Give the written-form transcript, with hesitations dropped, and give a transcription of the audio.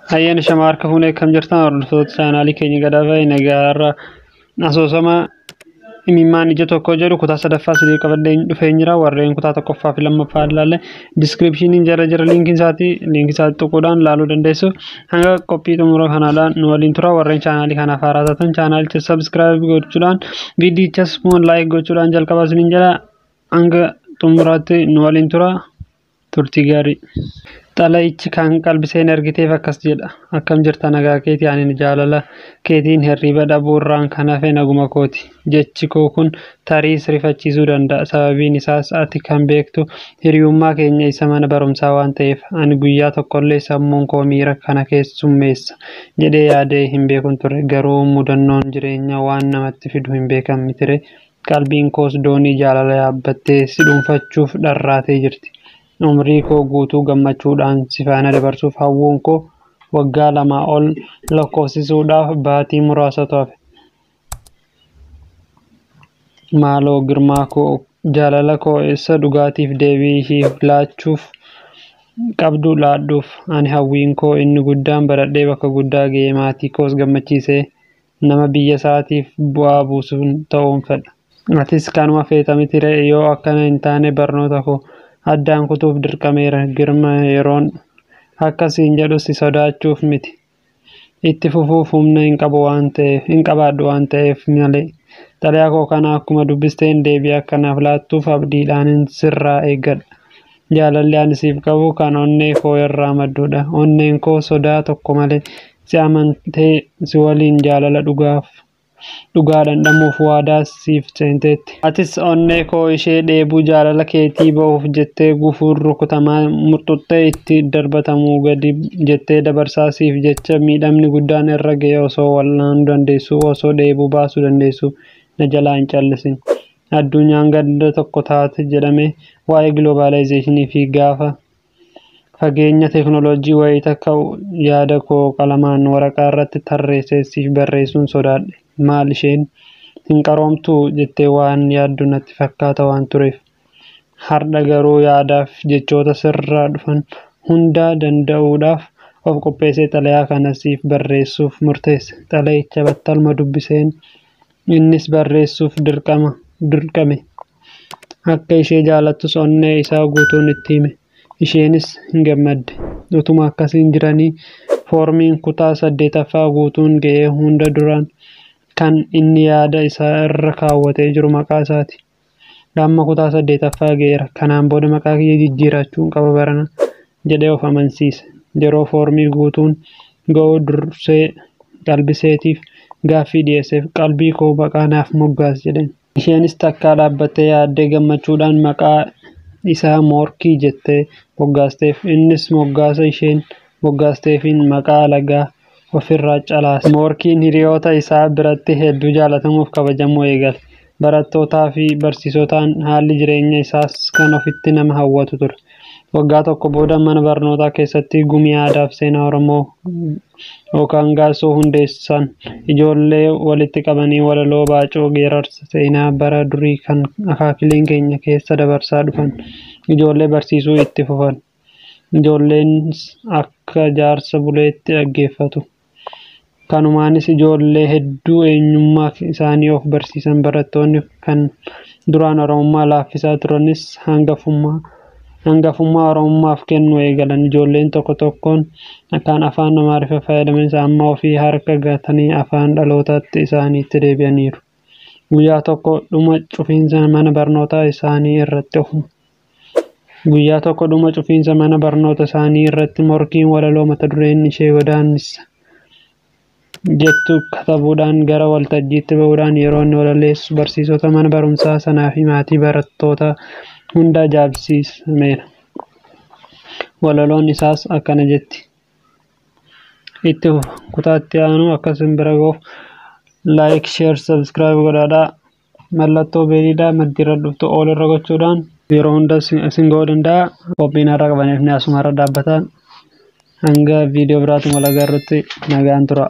Ayyaana shamaa harka fuunee akkam jirtan hordoftoota chaanaalii keenya Gadaa nagaa irra asoosama imimmaan ija tokko jedhu kutaa sadaffaa sidii qabadhee dhufee jira. Warreen kutaa tokkoffaa fi lammaffaa ilaalle diskiripshiniin jara jira liinkiin isaatii liinkii isaatii tuquudhaan ilaaluu dandeessu. Hanga qophii xumura kanaadhaan nu waliin tura. Warreen chaanaalii kanaaf haaraa taatan chaanaalicha sabskiraayib gochuudhaan viidiyichas immoo laayik gochuudhaan jalqabaa isiniin jedha. Hanga xumuraatti nu waliin tura. Turtii gaarii. Xalayichi kan qalbiseen ergiteef akkas jedha. Akkam jirta nagaa keetii ani jaalala keetiin hirriba dhabuurraan kan hafe naguma kooti. Jechi koo kun tarii si rifachiisuu danda'a. Sababiin isaas ati kan beektu hiriyummaa keenya isa mana barumsaa waan ta'eef ani guyyaa tokkollee sammuun koo miira kana keessummeessa jedhee yaadee hin beekun ture. Garuu mudannoon jireenya waan namatti fidu hin beekamne ture. Qalbiin koos doonii jaalala yaabbattee si dhuunfachuuf dharraatee jirti. Umrii koo guutuu gammachuudhaan si faana dabarsuuf hawwuun koo waggaa 2 ol lakkoofsisuudhaaf baatii muraasatu hafe. Maaloo girmaa koo jaalala koo isa dhugaatiif deebii ishiif laachuuf qabdu laadhuuf. Ani hawwiin koo inni guddaan baradhee bakka guddaa ga'ee maatii koos gammachiisee nama biyya isaatiif bu'aa buusuun ta'uun fedha. Atis kanuma feeta miti ree? Yoo akkana hin taane barnoota koo addaan kutuuf dirqameera. Girma yeroon akkasiin jedhu si sodaachuuf miti. Itti fufuuf humna hin qabaadhu waan ta'eef malee. Xalayaa koo kana akkuma dubbisteen deebii akkanaaf laattuuf abdiidhaan sirraa eeggadha. Jaalalli ani siif qabu kan onnee koo irraa maddudha. Onneen koo sodaa tokko malee si amantee si waliin jaalala dhugaa dhandhamuuf waadaa siif seenteetti. Atis onnee koo ishee dheebuu jaalala keetii ba'uuf jettee gufuun rukutamaa murxuxxee itti darbatamuu gadi jettee dabarsaa siif jecha miidhamni guddaan irra ga'e osoo wal'aanuu dandeessuu osoo dheebuu baasuu dandeessuu na jalaa hin callisin. Addunyaan ganda tokko taate jedhamee waa'ee giloobaalaayizeeshinii fi gaafa fageenya teekinooloojii wayita ka'u yaada koo qalamaan waraqaa irratti tarreessee siif barreessuun sodaadhe. Maal isheen hin qaroomtuu jettee waan yaaddu natti fakkaata waan tureef. Har'a garuu yaadaaf jechoota sirraa dhufan hundaa danda'uudhaaf of qopheessee xalayaa kana siif barreessuuf murteesse. Xalayicha battaluma dubbiseen innis barreessuuf dirqame. Akka ishee jaalattus onnee isaa guutuun itti hime. Isheenis hin gammadde. Utuma akkasiin jiranii foormiin kutaa 8ffaa guutuun ga'ee hunda duraan kan inni yaada isaa irra kaawwatee jiru maqaa isaati. Amma kutaa 8ffaa ga'eera. Kanaan booda maqaa kiyya jijjiirachuun qaba barana jedhee of amansiise. Yeroo foormii guutuun ga'u dursee qalbiseetiif gaaffii dhiyeesseef qalbii koo maqaa naaf moggaas jedheen. Isheenis takkaa dhaabbattee yaaddee gammachuudhaan maqaa isaa Moorkii jettee moggaasteef. Innis moggaasa isheen moggaasteefiin maqaa alagaa ofirraa calaase. Moorkiin hiriyoota isaa biratti hedduu jaalatamuuf kabajamuu eegale. Barattootaa fi barsiisotaan haalli jireenya isaas kan ofitti nama hawwatu ture. Waggaa tokko booda mana barnootaa keessatti gumii aadaa fi seenaa Oromoo yookaan gaasoo hundeessan ijoollee walitti qabanii walaloo baacoo geerarsa seenaa bara durii kan akaakileen keenya keessa dabarsaa dhufan ijoollee barsiisuu itti fufan. Ijoolleenis akka jaarsa buleetti dhaggeeffatu. Kanumaanis ijoollee hedduu eenyummaa isaanii of barsiisan. Barattoonni kan duraan Oromummaa laaffisaa turanis hangafummaa Oromummaaf kennuu eegalan. Ijoolleen tokko tokkoon kan afaan Amaariffaa fayyadamanis amma ofii harka gatanii afaan dhalootaatti isaaniitti deebi'aniiru. Guyyaa tokko dhuma cufiinsa mana barnootaa isaanii irratti Guyyaa tokko dhuma cufiinsa mana barnoota isaanii irratti morkiin walaloo mata dureen ishee godaannisa jettu katabuudhaan gara waltajjiitti ba'uudhaan yeroo inni walaleessu barsiisota mana barumsaa sanaa fi maatii barattoota hunda ajaa'ibsiisameera. Walaloon isaas akkana jetti. Itti kutaatti aanu akkasin bira ga'uuf laayik, sheer, sabskiraayib godhaadhaa. Mallattoo beeliidhaa maddiirra dhuftu ol irra gochuudhaan yeroo hunda isin ga'uu danda'a. Qophiin har'a qabaniif ni asuma irra dhaabbata. Hanga viidiyoo biraatiin wal agarrutti nagaan tura.